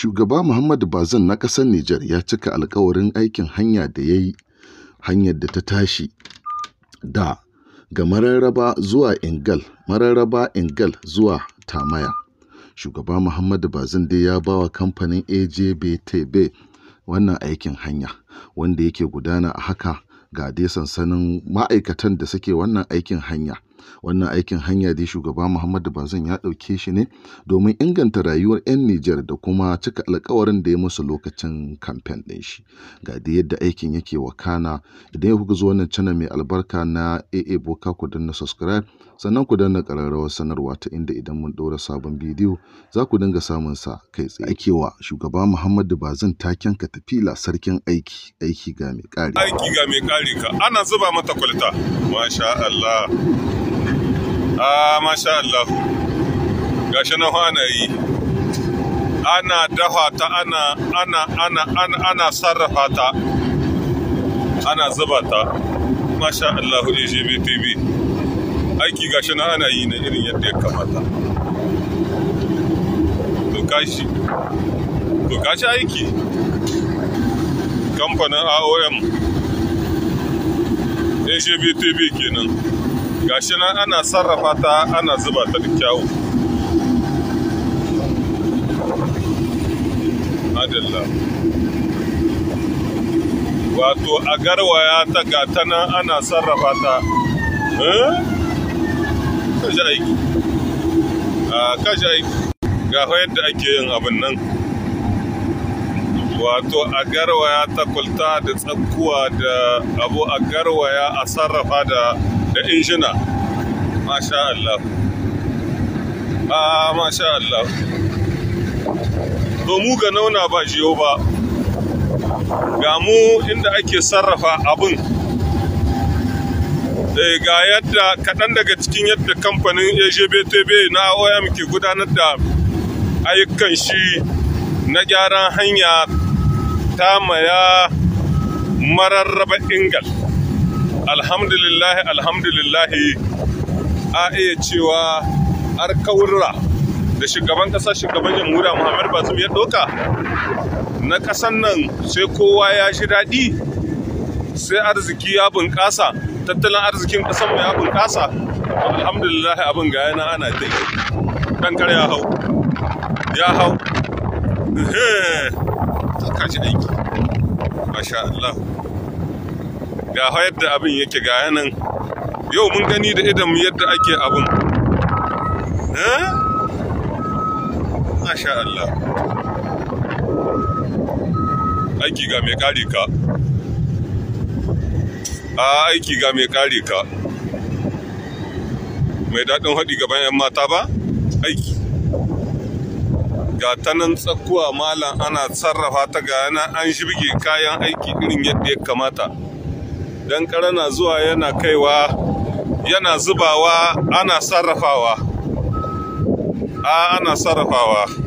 Shugaba Muhammadu Bazoum na ƙasar Nijar ya cika alƙawarin aikin hanya da ya yi, hanyar da ta tashi daga Mararraba zuwa Ingal, Mararraba Ingal zuwa Tamaya. Shugaba Muhammadu Bazoum dai ya ba wa kamfanin AJBTB wannan aikin hanya, wanda yake gudana a haka. Ga dai sansanin ma'aikatan da suke wannan aikin hanya. Wannan aikin hanya dai shugaba Muhammadu Bazoum ya ɗauke shi ne domin inganta rayuwar 'yan Nijar da kuma cika alkawarin da ya musu lokacin kamfen ɗin shi. Ga dai yadda aikin yake wakana. Idan yau kuka zo wannan channel mai albarka na AA Boka, ku danna subscribe, sannan ku danna ƙararrawar sanarwa, ta inda idan mun ɗora sabon bidiyo za ku dinga samun sa kai tsaye. Ake wa shugaba Muhammadu Bazoum taken katafila sarkin aiki, aiki ga mai ƙare. Aiki ga mai ƙare ka, ana zuba mata kwalta. Masha Allah. Ah, masha Allah. Gashi nan ana yi. Ana dafa ta, ana sarrafa ta. Ana zuba ta. Masha Allah, AGB TV. Aiki gashi nan ana yi na irin yadda ya kamata. To kashi. To kashi aiki. Kamfanin AOM. AGB TV kenan. Gashi nan ana sarrafa ta, ana zuba ta da kyawu. Adalla. Wato a garwaya ta, ga ta nan ana sarrafa ta. Kashi aiki. Kashi aiki. Ga yadda ake yin abin nan. Wato a garwaya ta kwalta da tsakkuwa da abu, a garwaya a sarrafa da injina. Masha Allah. Ah, masha Allah. To mu ga nauna ba jiyo ba. Ga mu inda ake sarrafa abin. Ga yadda kaɗan daga cikin yadda kamfanin AGBTB na OM ke gudanar da ayyukan shi na gyaran hanya Tamaya Mararraba Ingal. Alhamdulillahi, alhamdulillahi, a iya cewa alkawurra da shugaban ƙasa, shugaban jamhuriya Muhammad Bazoum ya ɗauka na ƙasan nan, sai kowa ya ji daɗi, sai arziki ya bunƙasa, tattalin arzikin ƙasar mu ya bunƙasa. Alhamdulillah, abin ga yana ana ta yi. Ɗan kare ya hau, ya hau. Ka ji aiki. Masha Allah. Ga yadda abin yake, ga yanan yau mun gani da idan mu yadda ake abin. Masha Allah. Aiki ga mai kare ka. A aiki ga mai kare ka. Mai daɗin haɗi gaban 'yan mata ba? Aiki. Ga ta nan tsakkuwa malam ana sarrafa ta, ga yana an shirge kayan aiki irin yadda ya kamata. Dan na zuwa yana kaiwa, yana zubawa, ana sarrafawa. A ana sarrafawa.